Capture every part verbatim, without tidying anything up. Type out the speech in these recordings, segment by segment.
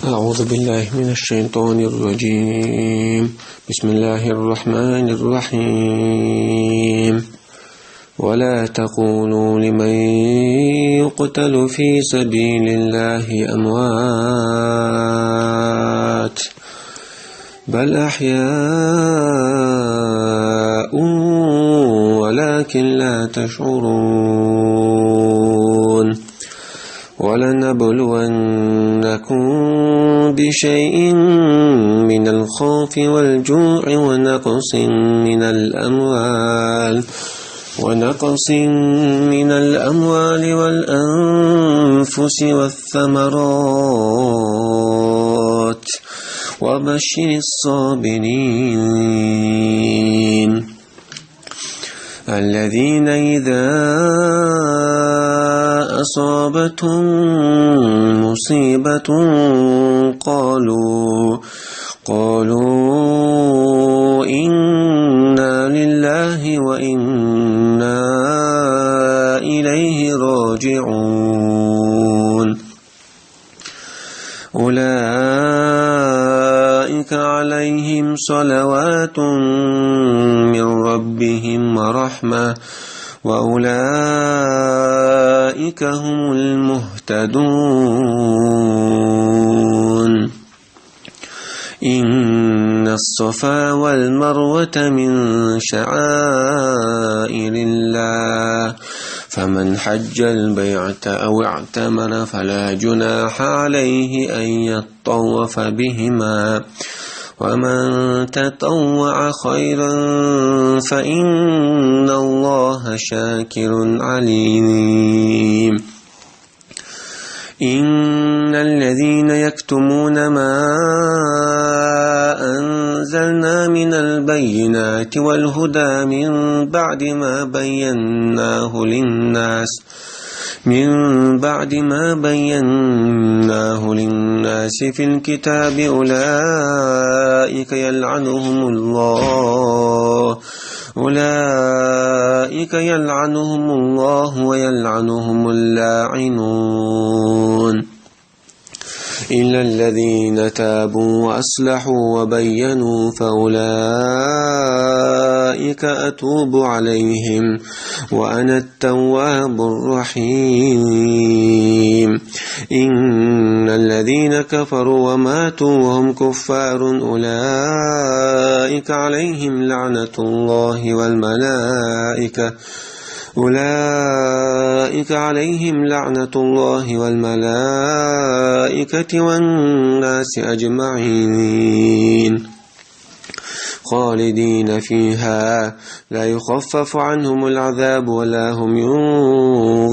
أعوذ بالله من الشيطان الرجيم. بسم الله الرحمن الرحيم. ولا تقولوا لمن يقتل في سبيل الله أموات، بل أحياء ولكن لا تشعرون. ولنبلونكم بشيء من الخوف والجوع ونقص من الأموال، ونقص من الأموال والأنفس والثمرات، وبشر الصابرين، الذين إذا أصابتهم مصيبة قالوا، قالوا إنا لله وإنا إليه راجعون. أولئك عليهم صلوات من ربهم ورحمة، وأولئك هم المهتدون. إن الصفا والمروة من شعائر الله، فمن حج البيت أو اعتمر فلا جناح عليه أن يطوف بهما، ومن تطوع خيرا فإن الله شاكر عليم. إن الذين يكتمون ما أنزلنا من البينات والهدى من بعد ما بيناه للناس، من بعد ما بيناه للناس في الكتاب أولئك يلعنهم الله، أولئك يلعنهم الله ويلعنهم اللاعنون. إلا الذين تابوا وأصلحوا وبينوا فأولئك أتوب عليهم وأنا التواب الرحيم. إن الذين كفروا وماتوا وهم كفار أولئك عليهم لعنة الله والملائكة، أولئك عليهم لعنة الله والملائكة والناس أجمعين، خالدين فيها لا يخفف عنهم العذاب ولا هم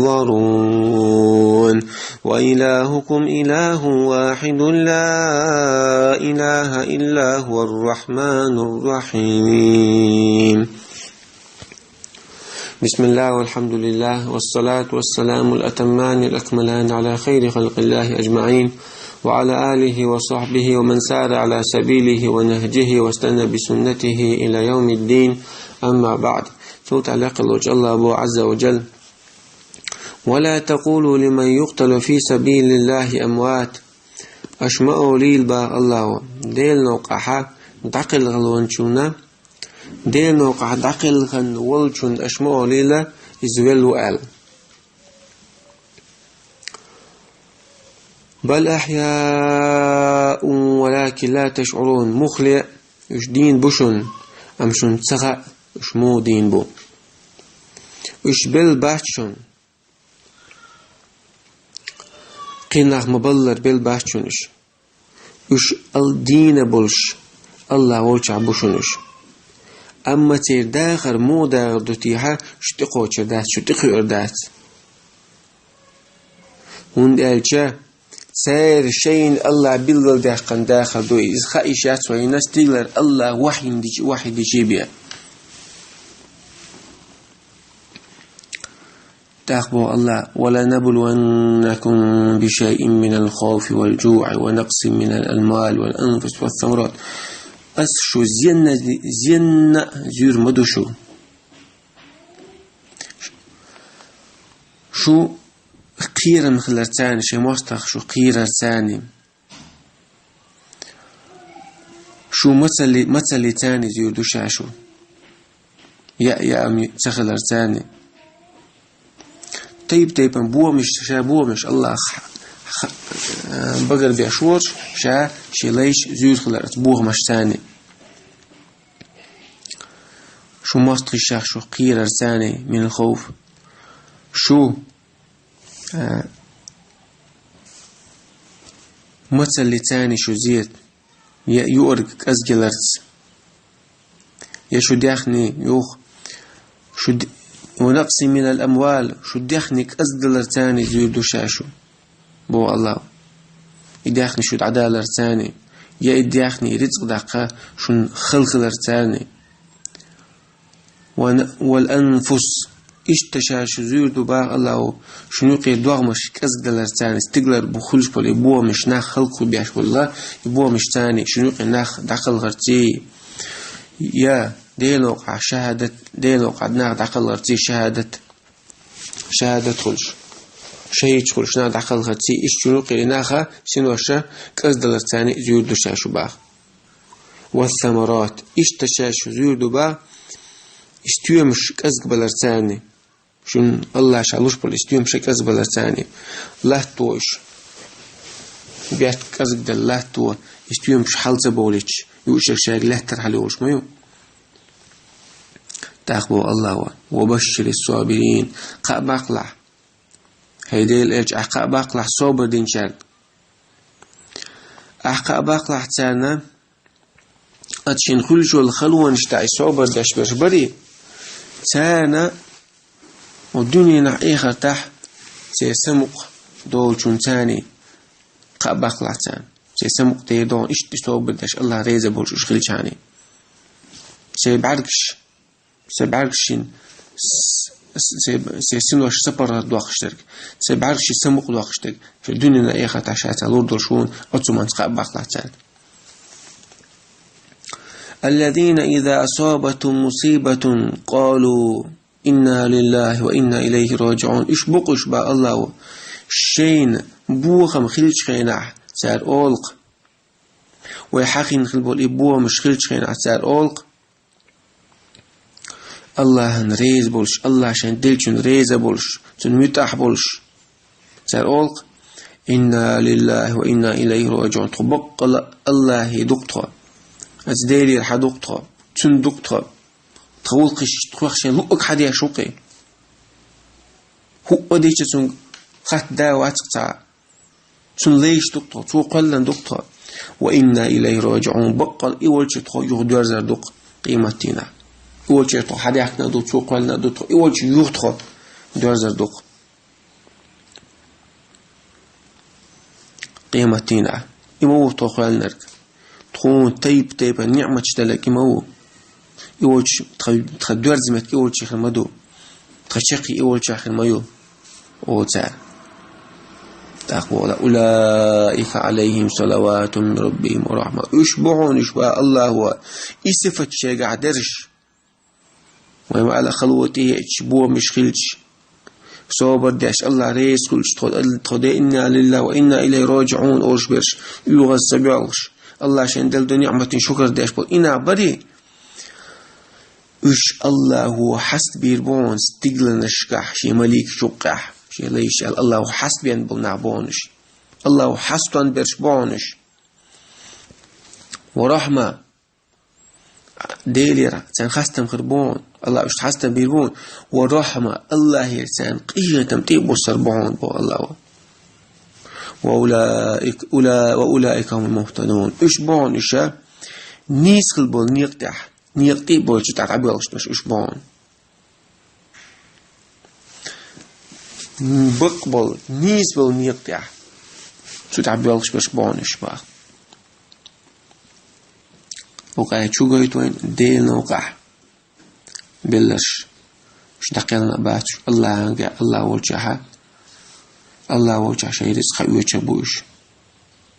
ينظرون. وإلهكم إله واحد لا إله إلا هو الرحمن الرحيم. بسم الله والحمد لله والصلاة والسلام الأتمان الأكملان على خير خلق الله أجمعين، وعلى آله وصحبه ومن سار على سبيله ونهجه واستنى بسنته إلى يوم الدين. أما بعد. Цул тӀехьа лекха волчу Аллах боху, Азза ва Джалла: «ولا تقولوا لمن يقتل في سبيل الله أموات». Аша ма олийла, боху Аллахо, Делан новкъахь дӀакхелхалончунна, Делан новкъахь дӀакхелхина волчунна аша ма олийла, иза велла ву аьлла. «بل أحياء ولكن لا تشعرون». Муххале а уьш дийна бу шуна, амма шуна ца хаьа, уьш муха дийна бу. Уьш белла бац шуна. Кхин нах ма-баллара белла бац шуна уьш. Уьш ал-, дийна болуш Аллах волчохь бу шуна уьш. Амма церан дахар муха дахар ду техьа, шу тӀекхочур дац, шу тӀекхуьур дац. ХӀунда аьлча церан шайна Аллах билгалдаьккхина дахар ду иза, хаа йиш яц вайна, стигалара Аллах вахьйина дичи-, вахьйи дичи бен. ТӀаккха боху Аллах: «ولنبلونكم بشيء من الخوف والجوع ونقص من الأموال والأنفس والثمرات». Ас шу зенна, зенна а зуьйр ма ду шу. Шу кхерам хиларца, шайн мостагӀах шу кхерарца, Шу мацалли-, мацаллица зуьйр ду ша шу. Яа, яа ам ца хиларца. Тайп-тайпана бохамаш, ша бохамаш Аллахьа х-, х-, багарбеш волуш, ша шен лайш зуьйр хиларца бохамашца. Шу мостагӀий шах шу кхерарца, минал хавф. Шу, а, мацаллица шу зуьйр ду. Я юург кӀезигаларца. Я шу даьхни юха. Шу д-, ва накъсин минал амвал, шу даьхни кӀезигаларца зуьйр ду ша шу. Бо Аллахьа. И даьхни шу дӀадаларца. Я и даьхни рицкъ даккха шун хала хиларца. Ва н-, вал анфус. Иштта ша шу зуьйр ду бах Аллахьа, шун юкъе догӀмаш кӀезигаларца, стигалара бу хуьлуш болу и бохамаш нах хала хьабеш болу, и бохамашца шун юкъе нах дӀакхалхарца. Я Делан новкъахь шахьадат, Делан новкъахь нах дӀакхалхарца шахьадат. Шахьадат хуьлуш. ШахӀидаш хуьлуш нах дӀакхалхарца, иштта шун юкъе наха синоша кӀезигаларца зуьйр ду ша шу бах. Ва самарат. Иштта ша шу зуьйр ду бах, и стоьмаш кӀезигаларца. Шун Аллахьа ша луш болу и стоьмаш кӀезигаларца. Латто уьш. Бетта кӀезигдала латто, и стоьмаш хьал ца бовлуьйтуш, юучуьра шайга лаьттара хьалайолуш ма ю. ТӀаккха боху Аллахьа: «Ва башширис сабирин». Кхаъ баккхалахь. ХӀай Делан элча, ахь кхаъ баккхалахь собар динчарна. Ахь кхаъ баккхалахь царна, ат шен хуьлуш йолу халонаш тӀехь и собар деш берш барий, царна, ва дуьненахь, эхартахь, церан самукъа долчунна царна кхаъ баккхалахь царна. Церан самукъа тӀера догӀун иштта собар деш, Аллахь реза болуш уьш хилчахьана. Церан бӀаьргаш, церан бӀаьргашна с-, с-, церан, церан синош сапаргӀат доккхуш дерг, церан бӀаьргашна самукъа доккхуш дерг, шу дуьненахь, эхартахь ша царна лур долуш ву, оцу хӀуманца кхаъ баккхалахь царна. الذين إذا أصابتهم مصيبة قالوا إنا لله وإنا إليه راجعون. Уьш бу-кх уьш, бах Аллахьа, шайна бохам хилчу хенахь цара олу-кх. Вай хьахийна хила болу и бохамаш хилчу хенахь цара олу-кх. Аллахьана реза болуш, Аллахь шайн деллачунна реза болуш, цунна муьтӀахь болуш. Цара олу-кх: «Инна лиллахи ва инна илайхи раджиун». Тхо баккъала Аллахьан ду-кх тхо. Аса Делера хьан ду-кх тхо. Цунна ду-кх тхо. Тхан гӀуллакхаш тхох шайн луъург хьан деш ву-кх. ХӀуъа дича цунга хатта да вац-кх цхьа. Цунна лайш ду-кх тхо, цо кхоьллина ду-кх тхо. «Ва инна илайхи раджиун», баккъала и волчу тхо юха доьрзур ду-кх къематдийнахь. И волчу тхо хьадаьхкина ду, цо кхоьллина ду тхо, и волчу юха тхо доьрзур ду-кх къематдийнахь. И ма ву тхо кхоьллинарг. Тхуна тайп-тайпана ниъматаш делларг и ма ву. И волчу тхан, тхан доьрзу меттиг и волчу хир ма ду. Тхан чаккхе и волчу хир ма ю, олу цара. ТӀаккха боху: «Улаика алайхим салаватун мин раббихим ва рахма». Уьш бу хьуна уьш, бах Аллахьа, и сифат шайгахь дерш. Вай ма-аллара, хало тӀееъча, бохамаш хилча, собар деш, Аллахь реза хуьлуш, тхо, тхо де «Инна лиллахи ва инна илайхи раджиун» олуш берш, оьгӀаз ца боьлхуш, Аллахь шайн делла долу ниъматийн шукар деш болу и нах барий, уьш Аллахьа хьастабийр бу хьуна стигланашкахь шен маликаш юккъехь, шен лайш аьлла, Аллахьа хьастабен болу нах бу хьуна уьш. Аллахьа хьастон берш бу хьуна уьш. Ва рахма, Делера царна хастам хир бу хьуна, Аллахьа уьш хьастам бийр бу хьуна. Ва рахма, Аллахьера царна къинхетам тӀе а буссур бу хьуна, боху Аллахьа. Ва улаик-, ула-, ва улаика хумул мухтадун. Уьш бу хьуна уьш, нийса хила болу некъа тӀехь, некъа тӀе а боьлчу тӀе дӀабоьлхуш берш уьш бу хьуна. Бакъ болу, нийса болу некъа тӀехь, цу тӀехь боьлхуш берш бу хьуна уьш, бах. Вукху аят чу гойту вайна Делан новкъахь белларш. Уьш дӀакхелхина а бац уьш, Аллахьан, Аллахь волчохь, Аллахь волчохь шайн рицкъ хьаоьцуш бу уьш.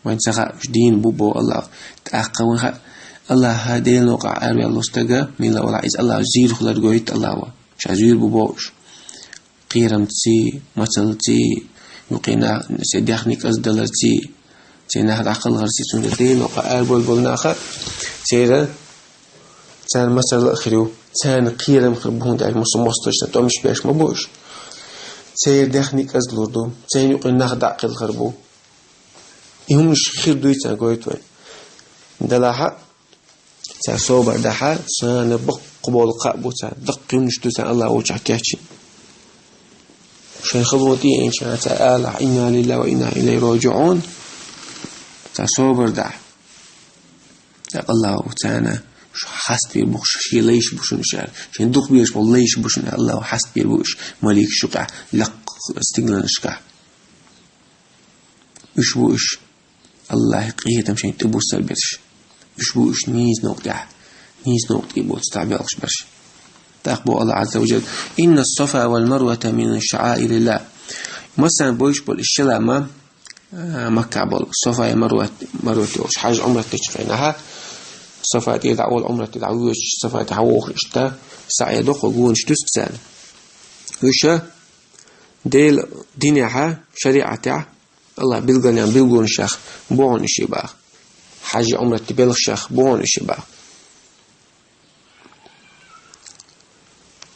Вайна ца хаьа уьш дийна бу, боху Аллахьа. ТӀаккха вайна хаьа, Аллахьа, Делан новкъахь араваьлла стага, мила валахь, иза Аллахьа зуьйр хилар гойту Аллахьа. Ша зуьйр бу боху уьш. Кхерамций, мацаллций, юкъе нах, шайн даьхни кӀезиг даларций, Церан нах дӀакхалхарца цунна Дала нокъа арабоалабелча наха, церан, царна мацалла а хир ю, царна кхерам хир бу, хӀунда аьлча мос-, мостагӀашна тӀом беш ма бу уж. Церан дехне кӀезигалур ду, царна юкъе нах дӀакхалхар бу. И хӀуманаш хир дуй царна гойту вай. Делахь а, цар собар дахь а, царна боккха болу кхаъ бу царна, даккха хӀуманаш ду царна АллахӀ волчохь кечйина. Шайн хало тӀееанчахьана цара алахь: «Инна лиллахӀи ва инна илайхӀи раджиӀун». Цара собар дахь. ТӀаккха АллахӀа царна: «Шу хастабийр бу, шу шен лайш бу шуна», — аьлла. «Шен дукха безаш болу лайш бу шуна», — аьлла, АллахӀа хастабийр бу уьш маликаш юкъахь, лекха стигланашкахь. Уьш бу уьш АллахӀан къинхетам шайна тӀебуссар берш. Уьш бу уьш нийса новкъа тӀехь, нийса новкъа тӀе боцу стаг белхаш берш. ТӀаккха боху АллахӀа Ӏазза ва Жалла: «Инна ас-Сафа вал-Марвата мин шаӀаириллахӀ». Массарна бовзуш болу и ши лама, а, Маккахь болу Сафа я Марват, Марват йолуш, хьаьжа Ӏумрат дечу хенахь, Сафа тӀера дӀа а волу, Ӏумрат тӀера дӀа а воьдуш, Сафа тӀе хьан вогӀуш иштта, саӀи доккху гонаш ду царна. Уьш Делан динехь, шариӀатехь, АллахӀа билгалъяьхна билгалонех бу хьуна уьш боху. Хьаьжи Ӏумрати белхех бу хьуна уьш боху.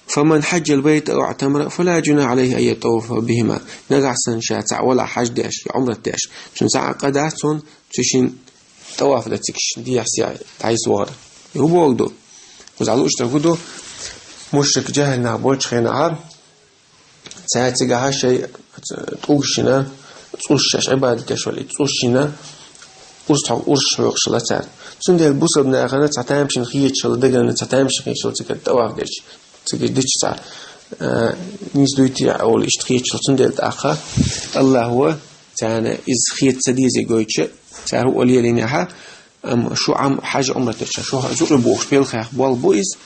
«Фаман хьаджал байта ау иътамара, фала джунахьа Ӏалайхи ан ятӀафа бихима». Нагахь санна ша цхьаъ валахь хьаж деш я Ӏумрат деш, цунна цхьа а къа дац цунна, цу шина тӀаваф дан цига шина дехьа-сехьа дӀасавахар. И хӀун бохург ду? Кхузахь лууш дерг хӀун ду? Мушрик, жаьхӀил нах болчу хенахь, цара цигахь шайн тӀулгашна, цӀушна, шаьш Ӏибадат деш волу и цӀушна урс хьо-, урс хьоькхуш хилла цара. Цундела бусалба нахана цхьа тамашийна хеташ хилла, дагана цхьа тамашийна хеташ хилла цигара тӀаваф дерча, цигара дича цхьа, а, нийса дуй те олу иштта хеташ хилла. Цундела тӀаккха АллахӀа царна иза хета ца дезий гойтуш, цара хӀуъа лелийнехь, амма шу Ӏам-, хьаьжа Ӏумрат дечу, шу юкъе бохуш белхех болу бу иза,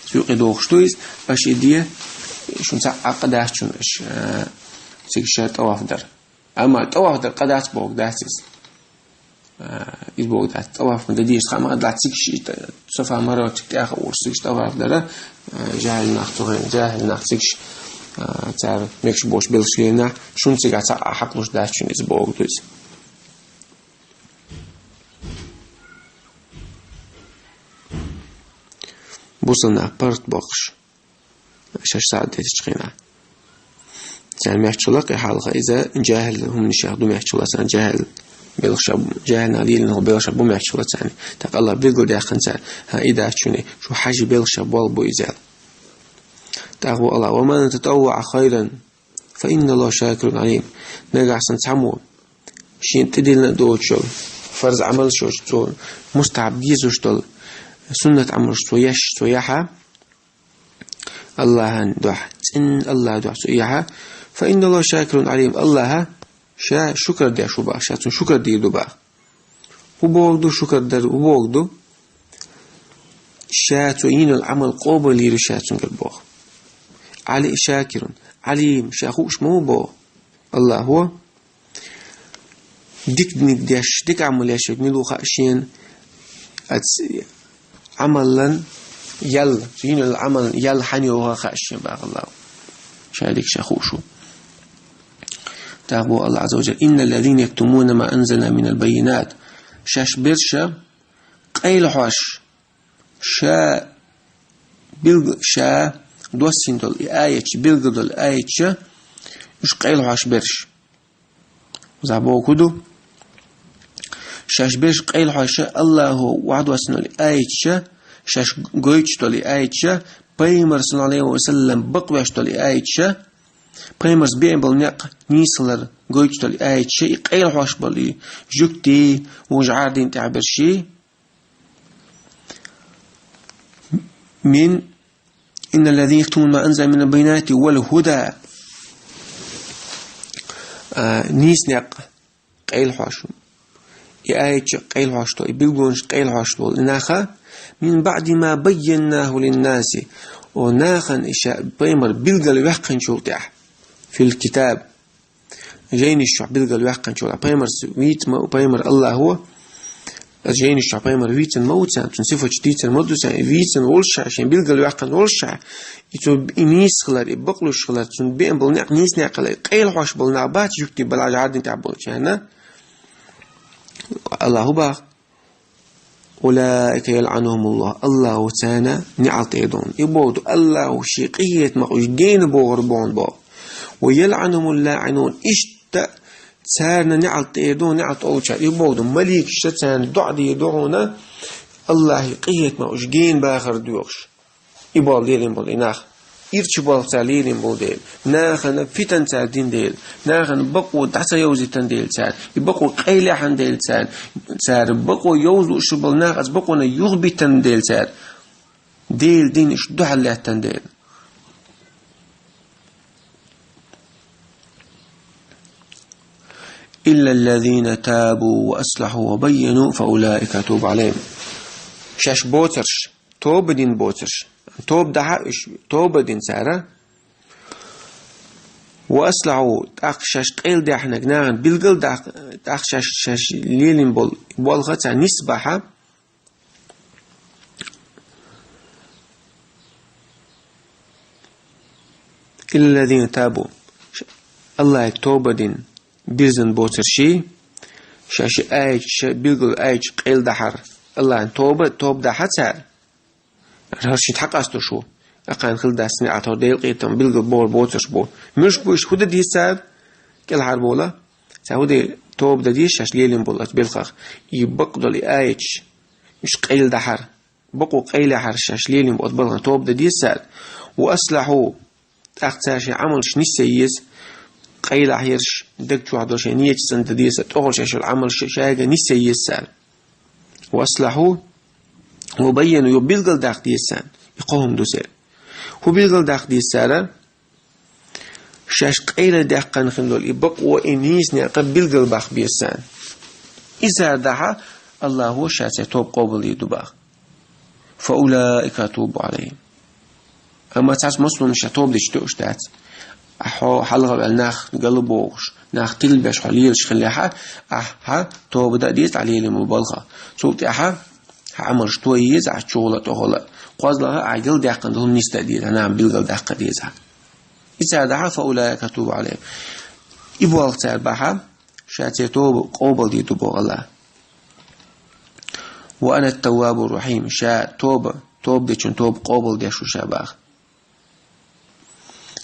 шу юкъе дохуш ду иза, аша и де, шуна цхьа а къа дац шуна аша, а, цига ша тӀаваф дар. Амма тӀаваф дар къа дац бохург дац иза. А, иза бохург дац, тӀаваф ма дан дезаш, цхьа ма дан цига ши, Сафа Марва цига тӀехь а уьш цига тӀаваф дара, а, жаьхӀил нах цу хенахь, жаьхӀил нах цига, а, цара мегаш болуш белхаш лелийнехь, шуна цигахь цхьа а хьакъ луш дац шуна иза бохург ду иза. Бусалба нах паргӀат боккхуш, шаьш сагӀа дечу хенахь. Царна моьттуш хилла кхин хьалха иза жаьхӀил хӀуманех ду моьттуш хилла царна, жаьхӀил белхаш, жаьхӀил нах лелийна хӀу белхаш бу моьттуш хилла царна. ТӀаккха АллахӀа билгалдаьккхина царна: «ХӀан, и дац шуна, шу хьаьжи белхаш болу бу иза», — аьлла. ТӀаккха боху АллахӀа: «Ва ман татавваӀа хайран, фа инна ЛахӀа шакирун Ӏалим». Нагахь санна цхьаммо шена тӀедиллина а доцуш йолу фарз Ӏамалш йолуш, цо мустахьаб дезаш долу суннат Ӏамалш цо еш, цо яхь, АллахӀан дуьхьа, цӀинна АллахӀан дуьхьа цо яхь, фа инна ЛахӀа шакирун Ӏалим, АллахӀ ша шукар деш ву боху, ша цунна шукар дийр ду боху. ХӀун бохург ду шукар дар, хӀун бохург ду? Ша цо йина йолу Ӏамал къобалйийр ю ша цуьнгара боху. Ӏали-, шакирун Ӏалим, ша хууш ма ву боху АллахӀо. Дика диниг деш, дика Ӏамал еш верг мила ву хаьа шена, оцу Ӏамалан ял, цо йина йолу Ӏамалан ял хьанна йогӀу хаьа шена боху АллахӀо. Ша дика, ша хууш ву. ТӀаккха боху АллахӀа Ӏазза ва Жалла: «Инна ллазина яктумуна ма анзална минал баййинат». Шаьш берш къайлахьош, ша билг-, ша доссийна долу и аяташ, билггал долу аяташ, уьш къайлахьош берш. Забо хӀун ду? Шаьш берш къайлахьош, АллахӀо ваӀда доссийна долу и аяташ, шаьш гойтуш долу и аяташ, Пайхамар, саллаллахӀу Ӏалайхи ва саллам, бакъвеш долу и аяташ, Пайхамарс беана болу некъ нийсалар гойтуш долу и аяташ, и къайлахьош болу и жуьгтий, вуьш жӀар дин тӀехь берший, мин, инна ллазина яктумуна ма анзална минал баййинати вал хӀуда. А, нийса некъ къайлахьош, и аяташ къайлахьош долу, и билгалонаш къайлахьош долу и наха, мин баӀди ма баййаннахӀу линнаси, о, нахана и ша, Пайхамар билгал ваьккхинчул тӀехь, фил китаб, жайнаш чохь билгал ваьккхинчул, Пайхамарс вийца ма, Пайхамар АллахӀо, жайнаш чохь Пайхамар вийцина ма ву царна, цуьнан сифаташ дийцина ма ду царна, и вийцина волуш ша, шен билгал ваьккхина волуш ша, и цо и нийса хилар, и бакълуш хилар, цунна беана болу некъ нийса некъ хилар, къайлахьош болу нах бац жуьгтий, балхьа жӀар дин тӀехь болчарна. Аллаху бах: «Улаика ялъанухумуллах». Аллаху царна неӀалт эр дона. И боху ду, Аллаху шен къинхетамах уьш гена богӀур боху боху. «Ва ялъанухумул лаъинун». Иштта царна неӀалт эр дона, неӀалт олучара. И боху ду, маликаша царна доӀа дийр ду хьуна, Аллаху къинхетамах уьш гена бахар доьхуш. И болу лелийна болу и нах. Ирча болх цара лелийна болу дела. Нахана фитан цара дина дела. Нахана бакъо дӀа ца йовзийтан дела цара. И бакъо къайлаьхьан дела цара. Цара бакъо йовзуш болу нах оцу бакъонна юхабитан дела цара. Дела дин уьш дуьхьал лаьттан дела. «Илла ллазина табу ва аслаху ва байяну фа улаика атубу алейхим». Шаьш боцурш, тоба дина боцурш. Тоба дахьа уьш, тоба дина цара. «Ва аслаху», тӀаккха шаьш къайладаьхнарг нахана билгал дахьа, тӀаккха шаьш, шаьш лелийна болу болх цара нисбахьа. «Илла ллазина табу». Аллахе тоба дина, бирзина боцурш, шаьш аьлча, ша билгал аьлча къайладахьара. Аллахна тоба, тоба дахьа цара. ХӀара шийтта хьакъасто шу. Акхарна хила дац неӀалт, хӀара Делан къинхетам билгал богӀур боцурш бу. Муьлш бу уьш, хӀун дан деза цара? КӀелхьарбовла. Цара хӀун де, тоба дан деза шаьш лелийна болу оцу белхах. И бакъдолу и аьлча, уьш къайладахьара. Бакъо къайлаьхьара шаьш лелийна болу оцу балхана тоба дан деза цара. «Ва аслаху». ТӀаккха цара шайн Ӏамалш нисъян еза, къайлахь ерш, даг чохь долу шайн нийяташ санна дан деза, тӀехула шаьш йолу Ӏамалш шайга нисъян еза цара. «Ва аслаху ва байяну», юха билгал даккха деза царна. И кхо хӀума ду церан. ХӀун билгал даккха деза цара? Шаьш къайладаьккхина хин долу и бакъо, и нийса некъ билгал баккха беза царна. И цара дахьа, Аллахо ша церан тоба къобалдийр ду баха. «Фа улаика атубу алейхим». Амма цхьацца массо а ша тоба дича тоьуш дац. Ахьа хьалха ваьлла нах галбохуш, нах тилбеш хьо лелаш хиллехьа, ахьа тоба дан а деза, ахьа лелийна болу балхах. Цул тӀаьхьа хьан Ӏамалш той еза, ахьа чухула а, тӀехула а. КхозлагӀа ахьа галдаьккхина долу хӀума нисдан деза, нахана билгал даккха деза. И цара дахьа, «Фа улаика атубу алейхим». И болх цара бахьа, ша церан тоба къобалдийр ду боху Аллах. «Ва ана ат-таввабур рахим». Ша тоба, тоба дечун тоба къобалдеш ву ша баха.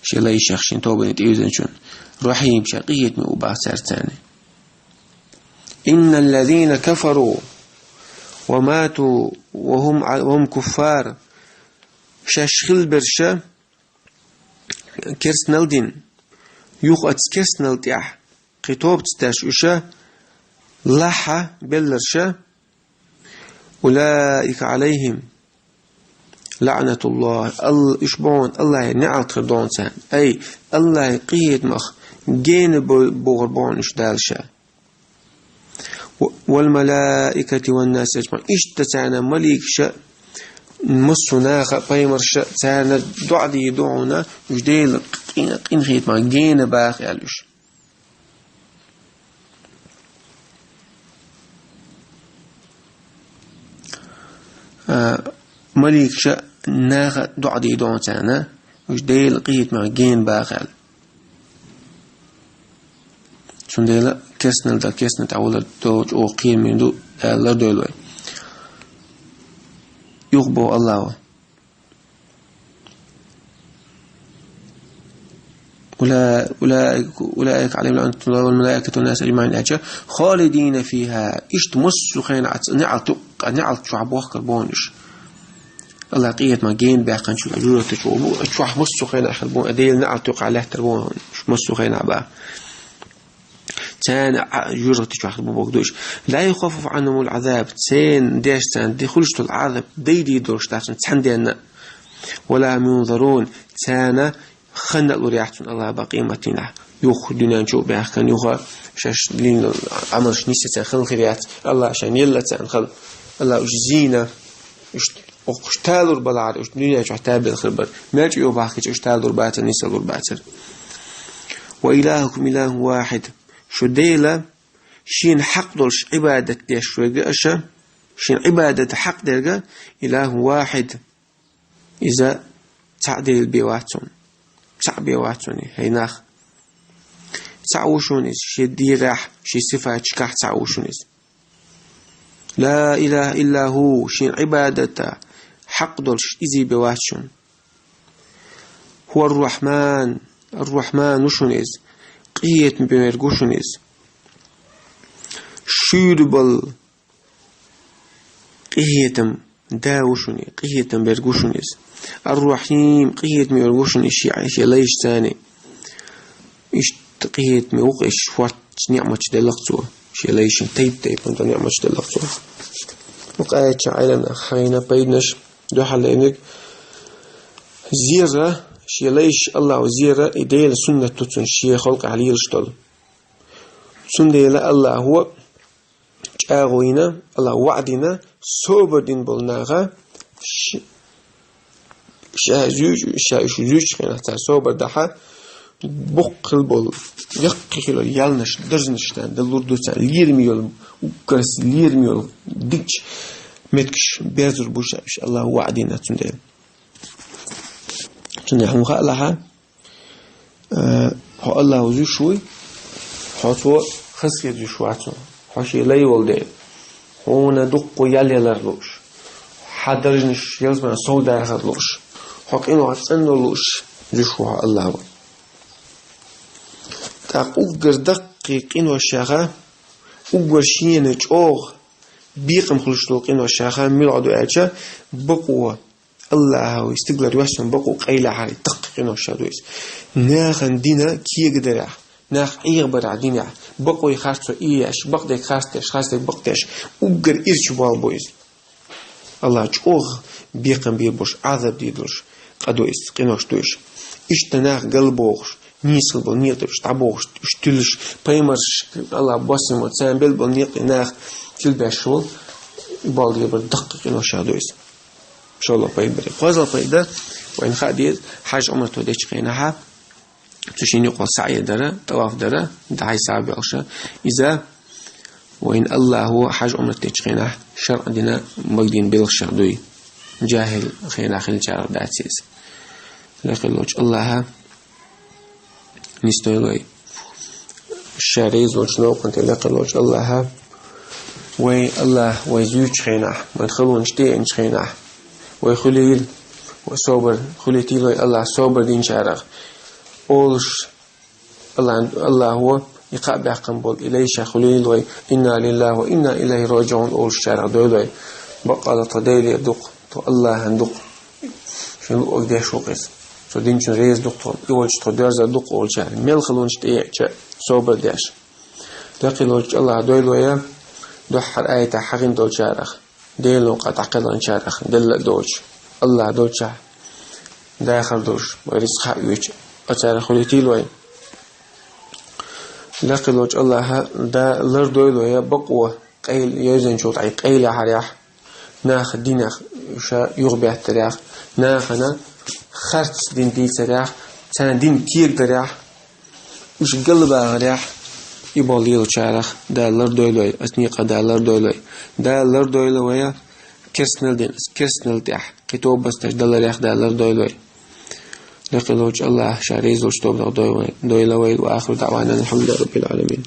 Шен лайшех шен тобанийн тӀеюзначун. Рахим, ша къинхетаме ву баха цаьрца царна. «Инна ллазина кафару ва мату ва хум, ва хум куффар». Шаьш хилберша керстанал дина, юха оцу керстанал тӀехь кхин тоба ца деш уьш лахьа белларша, «Улаика алейхим лаънатуллах». Алл-, уьш боху Аллахе неӀалт хир дона царна. Ай, Аллахе къинхетамах гена бо-, бохур боху уьш Дала ша. «Вал малаикати ван нас аджмаин». Иштта царна маликаша, массо а наха, пайхамарша, царна доӀа дийр ду хьуна, уьш Делан къин-, къинхетамах гена баха аьлла уьш. А, маликаша наха доӀа дийр ду хьуна царна, уьш Делан къинхетамах гена баха аьлла. Цундела керстанал дан, керстанал тӀехь валар долчу оха кхераме ду, Дала лардойла вай. Юха боху Аллахо. «Ула-, улаика, улаика алейхим лаънатуллахи вал малаикати ван нас аджмаин», аьлча, «халидина фиха». Иштта массо а хенахь неӀалт юкъа, неӀалт чохь бохкар боху уьш. Аллах къинхетамах гена баьккхинчул а жожагӀатечу бу, чохь массо а хенахь хир бу, Делан неӀалт юкъахь лаьттар бу уьш массо а хенахь баха. Царна а жожагӀате чохь бу боху ду уьш. «Ла юхаффафу анхумул азаб», царна деш царна ди хуьлуш долу азаб дайдийр долуш дац цхьана денна. «Ва ла хум юнзарун», царна хан а лур яц цунна Аллах бан къематдийнахь. Юха дуьнен чу а баьхкина, юха шаьш лин Ӏамалш нисса царна хан хир яц. Аллах шайна елла царна хала. Аллах уьш зийна, уьш, уьш талур балахьара, уьш дуьнен чохь табелла хир бара. Мел чӀогӀа бахкича уьш талур бацара, нисалур бацара. «Ва илахукум илахун вахид». Шу Дела, шена хьакъ долуш Ӏибадат деш верг аша, шена Ӏибадат хьакъ дерг, илахун вахид. Иза цхьаъ Дела бен вац цунна. Цхьаъ бен вац цунна, хӀей нах. Цхьаъ ву шуна иза, шен дегӀехь, шен сифаташкахь цхьаъ ву шуна иза. لا إله إلا هو, шен Ӏибадата хьакъ долуш иза бен вац шуна. هو الرحمن, Ар-Рахьман ву шуна иза, къинхетам берг ву шуна иза. Шуьйра болу къинхетам да ву шуна, къинхетам берг ву шуна иза. Ар-Рахьим, къинхетам берг ву шуна иза шен, шен лайшца. Иштта къинхетаме ву-кх иза, хӀорш ниъматаш делла-кх цо, шен лайшна тайп-тайпана долу ниъматаш делла-кх цо. Вукху аятехь Ӏеламнаха хьахийна пайданаш дуьхьал лайниг. Зер, шен лайш Аллахьо зер, и Делан суннат ду цунна шен халкъехь лелаш долу. Цундела Аллахьо чӀагӀо йина, Аллахьо ваӀда йина, собар дина болу наха, ш-, ша зуьйчу, ша уьш зуьйчу хенахь цара собар дахь, боккха хила болу, яккхий хила болу ялнаш, даржанаш царна далур ду царна, лераме йолу, уггар лераме йолу дикачу меттигаш берзур бу ша уьш, Аллахьо ваӀда йина цундела. Цундела хьуна хаалахь, Э, хьо Аллахьо зуьйш вуй, хьо цо хазахета зуьйш вац хьуна. Хьо шен лай волу дела, хьуна дуккха ял ялар лууш, хьан даржанаш ялсамане сов дахар лууш, хьо къинойх цӀанвар лууш зуьйш ву хьо Аллахьо. ТӀаккха уггар даккхий къиношех, уггар шена чӀогӀа бекхам хуьлуш долу къиношех муьлха ду аьлча, бакъо Аллахьо стигалара йоьссина бакъо къайлаяхьара даккхий къиношех ду иза. Нахана дин кегадарехь, нах Ӏехабарехь динехь, бакъо харцо еш, бакъдерг харц деш, харцдерг бакъдеш, уггар ирча болу бу иза. Аллахьо чӀогӀа бекхам бийр болуш, Ӏазап дийр долуш къа ду иза, къинош ду уьш. Иштта нах галбохуш, нийса болу некъа тӀе уьш дӀабохуш, уьш туьллуш, пайхамарш, Аллахьа босса ма царна белла болу некъа тӀе нах тилбеш волу, и болу дийр бара даккхий къиношех ду иза. ШолгӀа пайда бара. КхозлагӀа пайда, вайна хаа деза, хьаж-Ӏумрато дечу хенахь, цу шина юкъахь саӀй дара, тӀаваф дара, дӀай схьа а боьлхуш, иза вайна Аллахьо хьаж-Ӏумрат дечу хенахь шарӀ дина, магадина белхашех дуй. ЖахӀил хенахь хиллачарах дац иза. Лекха волчу Аллахьа нисдойла вай. Ша реза волчу новкъан тӀе лекха волчу Аллахьа. Вай Аллахь, вай зуьйчу хенахь, вайн халонаш тӀееанчу хенахь, вай хуьлийла, вай собар, хуьлийтийла вай Аллахь собар динчарах. Олуш, Аллахь, Аллахьо и кхаъ баьккхина болу и лайшех хуьлийла вай, «Инна лиллахӀи ва инна илайхӀи раджиӀун» олушчарах дойла вай. Баккъалла тхо Делера ду-кх, тхо Аллахьан ду-кх. Шен луъург деш ву-кх иза. Цо динчун реза ду-кх тхо, и волчу тхо доьрзур ду-кх олучара. Мел халонаш тӀееанча собар деш. Лекха волчу Аллахьа дойла вай, дуьххьара аятехь хьахийна долчарах. Делан новкъа дӀакхелхинчарах, делла а доцуш, Аллахь долчохь дахар долуш, вай рицкъ хьаоьцуш, оцарах хуьлийтийла вай. Лекха волчу Аллахьа да лардойла вай бакъо, къайла, йовзанчул тӀаьхьа къайлаяхьарехь, нах динах ша юхабеттарехь, нахана харц дин дийцарехь, царна дин кегадарехь, уьш галбахарехь, и болу лелачарах Дала лардойла вай, оцу некъа Дала лардойла вай. Дала лардойла вай керстанал дина, керстанал тӀехь кхин тобанаш даларехь Дала лардойла вай. Лекха волчу Аллахьа ша реза волчу тобанах дойла вай, дойла вай, ва ахиру даӀвана анил хьамдулиллахӀи раббил Ӏаламин.